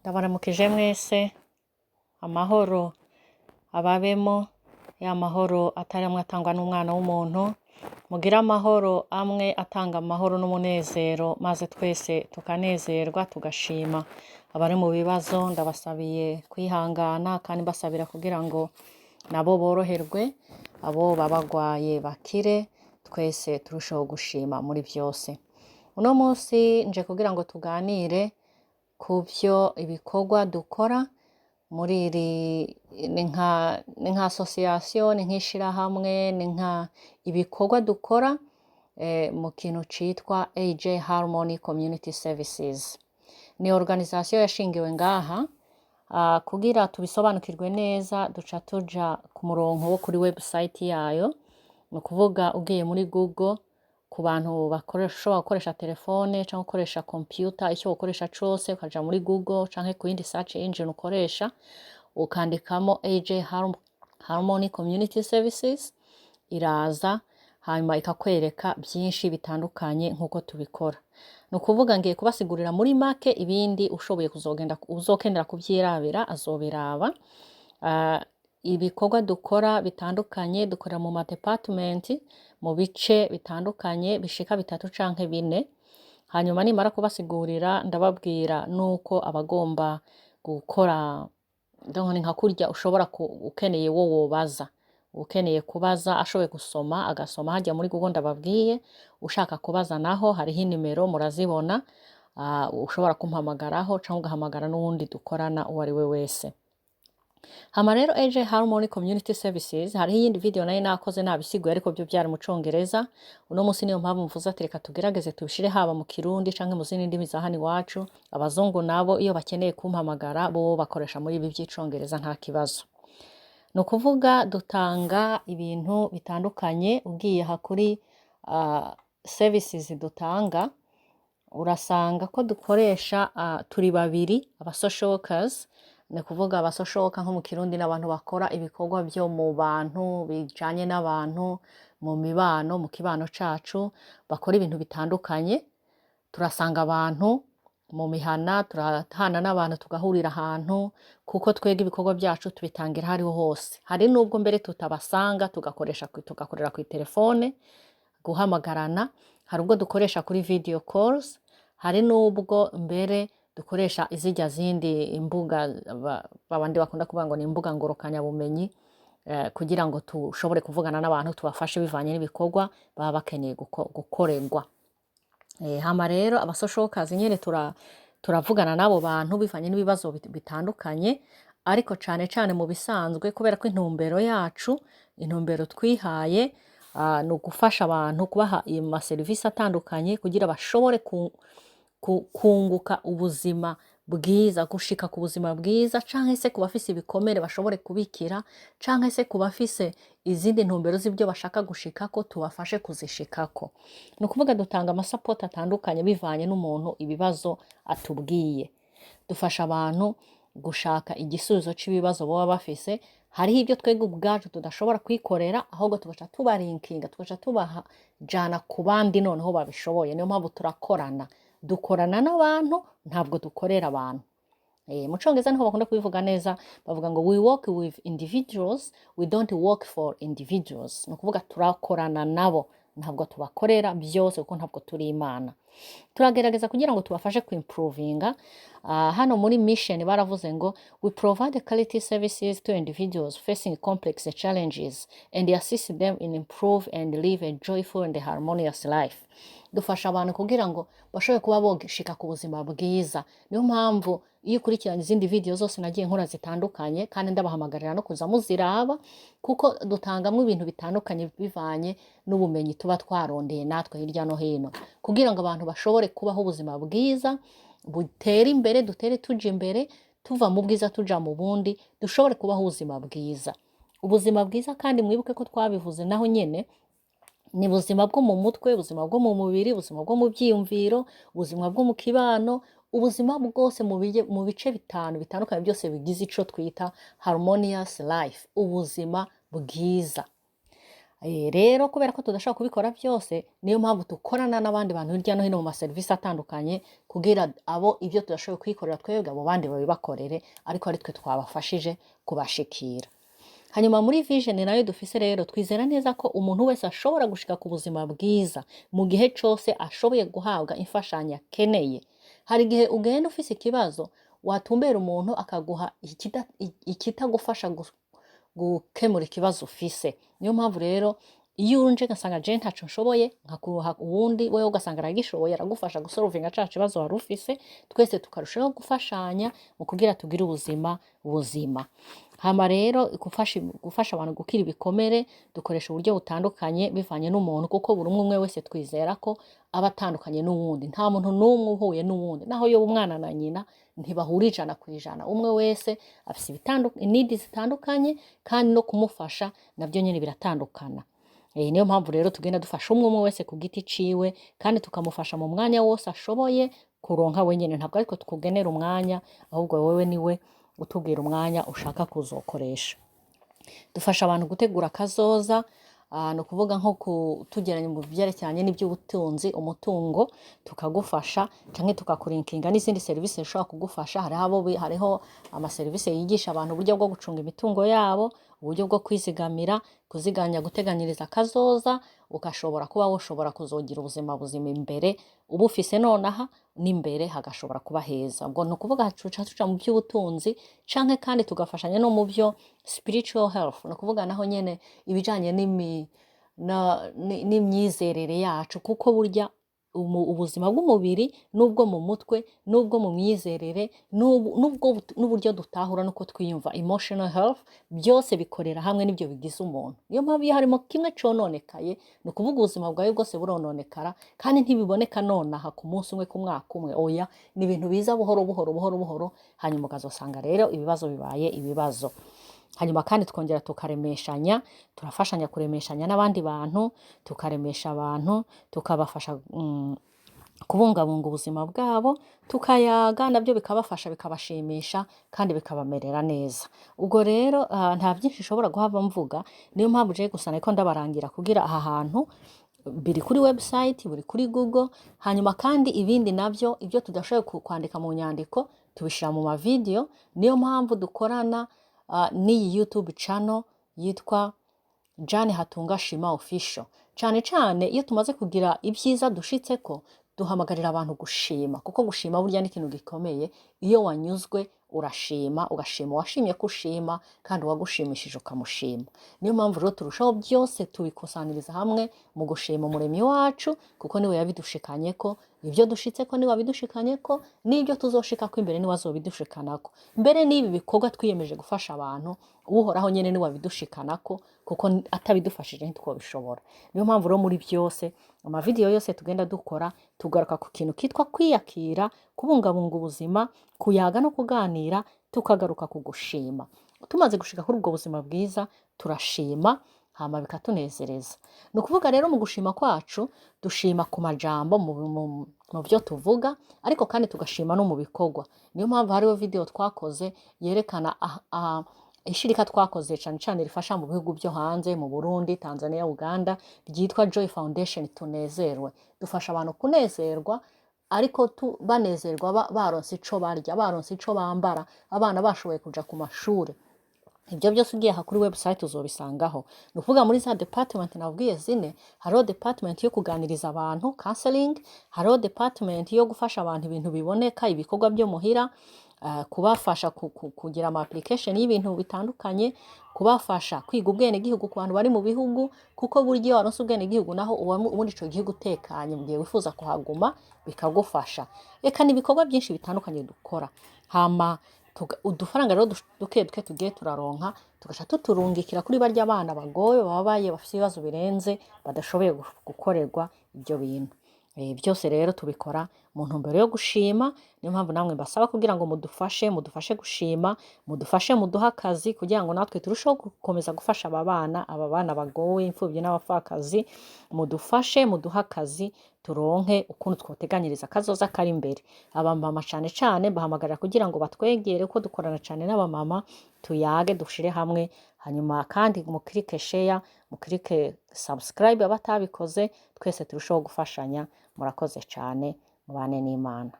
Ndabaramukije mwese, amahoro ababemo, ya mahoro atari amwe atangwa n'umwana w'umuntu, mugire amahoro amwe atanga amahoro n'umunezero, maze twese tukanezerwa tugashima. Abari mu bibazo ndabasabiye kwihangana kandi mbasabira kugira ngo nabo boroherwe, abo baba bagwaye bakire, twese turusheho gushima muri byose. Uno munsi nje kugira ngo tuganire ku byo ibikorwa dukora muri iri ni nka association, ni nk'ishirahamwe, ni nka ibikorwa dukora mu kintu citwa AJ Harmony Community Services. Ni organisation yashingiwe ngaha kugira tubisobanukirwe neza, duca tuja ku murongo wo kuri website yayo. Ni ukuvuga ugiye muri Google, ku bantu bakoresha, ushobora gukoresha telefone cyangwa gukoresha computer, icyo ukoresha cose, ukaja muri Google canke ku yindi search engine ukoresha, ukandikamo AJ Harmony Community Services, iraza hanyuma ikakwereka byinshi bitandukanye nk'uko tubikora. Ni ukuvuga ngiye kubasigurira muri make, ibindi ushoboye kuzogenda uzokenera kuvyirabira azobiraba. Ibikorwa dukora bitandukanye, dukorera mu ma department, mu bice bitandukanye bishika bitatu canke bine. Hanyuma nimara kubasigurira, ndababwira nuko abagomba gukora, donc ni nka kurya ushobora ukeneye wo wobaza, ukeneye kubaza ashoboye gusoma agasoma hajya muri Google ndababwiye. Ushaka kubaza naho hariho inimero murazibona, ushobora kumpamagaraho cyangwa ugahamagara n'uwundi dukorana uwo ari we wese. Hama rero AJ Harmony Community Services, hariho iyindi video nayo nakoze nabisiguye, ariko byo byari mu Congereza. Uno munsi niyo mpamvu mvuze ati reka tugerageze tubishire haba mu Kirundi canke mu zindi ndimi za hano iwacu. Abazungu nabo iyo bakeneye kumpamagara, bo bakoresha muri ibi by'Icongereza, nta kibazo. Ni ukuvuga dutanga ibintu bitandukanye. Ugiye aha kuri services dutanga, urasanga ko dukoresha, turi babiri, aba social workers. Ni ukuvuga aba social worker nko mu Kirundi n'abantu bakora ibikorwa byo mu bantu, bijanye n'abantu mu mibano, mu kibano cacu, bakora ibintu bitandukanye. Turasanga abantu mu mihana, turahana n'abantu, tugahurira ahantu, kuko twebwe ibikorwa byacu tubitangira aho ariho hose. Hari n'ubwo mbere tutabasanga, tugakoresha tugakorera ku telefone, guhamagarana. Hari ubwo dukoresha kuri video calls, hari n'ubwo mbere dukoresha izijya zindi imbuga babandi bakunda kuvuga ngo ni imbuga ngorokanyabumenyi, kugira ngo tushobore kuvugana n'abantu, tubafashe bivanye n'ibikorwa baba bakeneye gukorerwa. Hama rero aba social workers nyene turavugana n'abo bantu bivanye n'ibibazo bitandukanye, ariko cane cane mu bisanzwe, kubera ko intumbero yacu, intumbero twihaye, ni ugufasha abantu, kubaha amaserivisi atandukanye kugira bashobore kunguka ubuzima bwiza, gushika ku buzima bwiza, canke se ku bafise ibikomere bashobore kubikira, canke se ku bafise izindi ntumbero z'ibyo bashaka gushikako, tubafashe kuzishikako. Ni ukuvuga dutanga amasapoti atandukanye bivanye n'umuntu ibibazo atubwiye. Dufasha abantu gushaka igisubizo c'ibibazo baba bafise. Hariho ibyo twebwe ubwacu tudashobora kwikorera, ahubwo tugaca tubarinkinga, tugaca tubajana ku bandi noneho babishoboye. Niyo mpamvu turakorana, dukorana n'abantu, ntabwo dukorera abantu. Mu Congereza niho bakunda kubivuga neza, bavuga ngo "We work with individuals, we don't work for individuals." Ni ukuvuga turakorana nabo, ntabwo tubakorera byose, kuko ntabwo turi Imana. Turagerageza kugira ngo tubafashe kuimprovinga. Hano muri mission baravuze ngo "We provide quality services to individuals facing complex challenges and assist them in improve and live a joyful and harmonious life." Dufasha abantu kugira ngo bashobore kuba boshika ku buzima bwiza. Niyo mpamvu iyo ukurikiranye izindi video zose nagiye nkora zitandukanye, kandi ndabahamagarira no kuza muziraba, kuko dutangamwo ibintu bitandukanye bivanye n'ubumenyi tuba twarondeye natwe hirya no hino, kugira ngo abantu bashobore kubaho ubuzima bwiza, butere imbere, dutere tuja imbere, tuva mu bwiza tuja mu bundi, dushobore kubaho ubuzima bwiza, ubuzima bwiza. Kandi mwibuke ko twabivuze naho nyene, ni ubuzima bwo mu mutwe, ubuzima bwo mu mubiri, ubuzima bwo mu byiyumviro, ubuzima bwo mu kibano, ubuzima bwose mu bice bitanu bitandukanye byose bigize ico twita harmonious life, ubuzima bwiza. Rero kubera ko tudashobora kubikora byose, niyo mpamvu dukorana n'abandi bantu hirya no hino mu maserivisi atandukanye, kugira abo ibyo tudashoboye kwikorera twebwe, abo bandi babibakorere, ariko ari twe twabafashije kubashikira. Hanyuma muri vision nayo dufise rero, twizera neza ko umuntu wese ashobora gushika ku buzima bwiza mu gihe cose ashoboye guhabwa imfashanyo akeneye. Hari igihe ugenda ufise ikibazo, watumbera umuntu akaguha ikitagufasha gukemura ikibazo ufise. Niyo mpamvu rero iyo unje ngasanga je ntaco nshoboye, nkakuha uwundi, wewe ugasanga aragishoboye, aragufasha gusolvinga ca kibazo wari ufise. Twese tukarushaho gufashanya mu kugira tugire ubuzima buzima. Hama rero gufasha abantu gukira ibikomere, dukoresha uburyo butandukanye bivanye n'umuntu, kuko buri umwe umwe wese twizera ko aba atandukanye n'uwundi. Nta muntu n'umwe uhuye n'uwundi, naho yoba umwana na nyina ntibahura 100%. Umwe wese afise need zitandukanye, kandi no kumufasha navyo nyene biratandukana. Niyo mpamvu rero tugenda dufasha umwe umwe wese ku giti ciwe, kandi tukamufasha mu mwanya wose ashoboye kuronka wenyene. Ntabwo ariko tukugenera umwanya, ahubwo wewe niwe utubwira umwanya ushaka kuzokoresha. Dufasha abantu gutegura akazoza, ni ukuvuga nko tugeranya mu byerekeranye n'iby'ubutunzi, umutungo, tukagufasha canke tukakurinkinga n'izindi serivisi zishobora kugufasha. Hariho amaserivisi yigisha abantu uburyo bwo gucunga imitungo yabo, uburyo bwo kwizigamira, kuziganya, guteganyiriza akazoza, ugashobora kuba woshobora kuzogira ubuzima buzima imbere, uba ufise nonaha n'imbere hagashobora kuba heza. Ubwo ni ukuvuga tuca tuja mu by'ubutunzi, canke kandi tugafashanya no mu byo spiritual health, ni ukuvuga naho nyene ibijanye n'imyizerere yacu, kuko burya ubuzima bw'umubiri n'ubwo mu mutwe n'ubwo mu myizerere n'uburyo dutahura n'uko twiyumva, emotional health, byose bikorera hamwe, n'ibyo bigize umuntu. Niyo mpamvu iyo harimo kimwe cononekaye, ni ukuvuga ubuzima bwawe bwose burononekara, kandi ntibiboneka nonaha, ku munsi umwe, ku mwaka umwe, oya, ni ibintu biza buhoro buhoro buhoro buhoro, hanyuma ukazosanga rero ibibazo bibaye ibibazo. Hanyuma kandi twongera tukaremeshanya, turafashanya kuremeshanya n'abandi bantu, tukaremesha abantu, tukabafasha kubungabunga ubuzima bwabo, tukayaga, nabyo bikabafasha, bikabashimisha kandi bikabamerera neza. Ubwo rero nta byinshi nshobora guhava mvuga, niyo mpamvu je gusa nariko ndabarangira kugira aha hantu biri kuri website, biri kuri Google. Hanyuma kandi ibindi navyo, ibyo tudashoboye kwandika mu nyandiko, tubishira mu mavideo. Niyo mpamvu dukorana n'iyi YouTube channel yitwa Jane Hatunga Shima Official. Cane cane iyo tumaze kugira ibyiza dushitseko, duhamagarira abantu gushima, kuko gushima burya ni ikintu gikomeye. Iyo wanyuzwe urashima, ugashima uwashimye ko ushima, kandi uwagushimishije ukamushima. Niyo mpamvu rero turushaho byose tubikusaniriza hamwe mu gushima Umuremyi wacu, kuko niwe yabidushikanyeko. Ibyo dushitseko niwe wabidushikanyeko, n'ibyo tuzoshikako imbere niwe azobidushikanako. Mbere n'ibi bikorwa twiyemeje gufasha abantu, Uhoraho nyene niwe abidushikanako, kuko atabidufashije ntitwobishobora. Niyo mpamvu rero muri byose, amavidewo yose tugenda dukora, tugaruka ku kintu kitwa kwiyakira, kubungabunga ubuzima, kuyaga no kuganira, tukagaruka ku gushima. Tumaze gushika kuri ubwo buzima bwiza, turashima, hama bikatunezereza. Ni ukuvuga rero mu gushima kwacu, dushima ku majambo, mu byo tuvuga, ariko kandi tugashima no mu bikorwa. Niyo mpamvu hariho video twakoze yerekana ishirika twakoze cane cane rifasha mu bihugu byo hanze, mu Burundi, Tanzania, Uganda, ryitwa Joy Foundation Tunezerwe. Dufasha abantu kunezerwa, ariko banezerwa baronse ico barya, baronse ico bambara, abana bashoboye kuja ku mashure. Ibyo byose ugiye aha kuri website uzobisangaho. Ni ukuvuga muri za department nabwiye zine, hariho department yo kuganiriza abantu, counseling, hariho department yo gufasha abantu ibintu biboneka, ibikorwa byo muhira, kubafasha kugira ama application y'ibintu bitandukanye, kubafasha kwiga ubwenegihugu ku bantu bari mu bihugu, kuko burya iyo waronse ubwenegihugu naho uba muri ico gihugu utekanye, mu gihe wifuza kuhaguma bikagufasha. Eka ni ibikorwa byinshi bitandukanye dukora. Hama udufaranga rero duke duke tugiye turaronka, tugaca tuturungikira kuri barya bana bagowe, bababaye, bafite ibibazo birenze, badashoboye gukorerwa ibyo bintu. Byose rero tubikora mu ntumbero yo gushima. Niyo mpamvu namwe mbasaba kugira ngo mudufashe, mudufashe gushima, mudufashe, muduhe akazi, kugira ngo natwe turusheho gukomeza gufasha aba bana bagowe, imfubyi n'abapfakazi. Mudufashe, muduhe akazi, turonke ukuntu twoteganyiriza akazoza kari imbere. Abamama cane cane mbahamagarira kugira ngo batwegere, kuko dukorana cane n'abamama, tuyage, dushire hamwe, Hanyuma kandi mukirike share, mukirike subscribe abatabikoze, twese turushaho gufashanya. Murakoze cane, mubane n'Imana.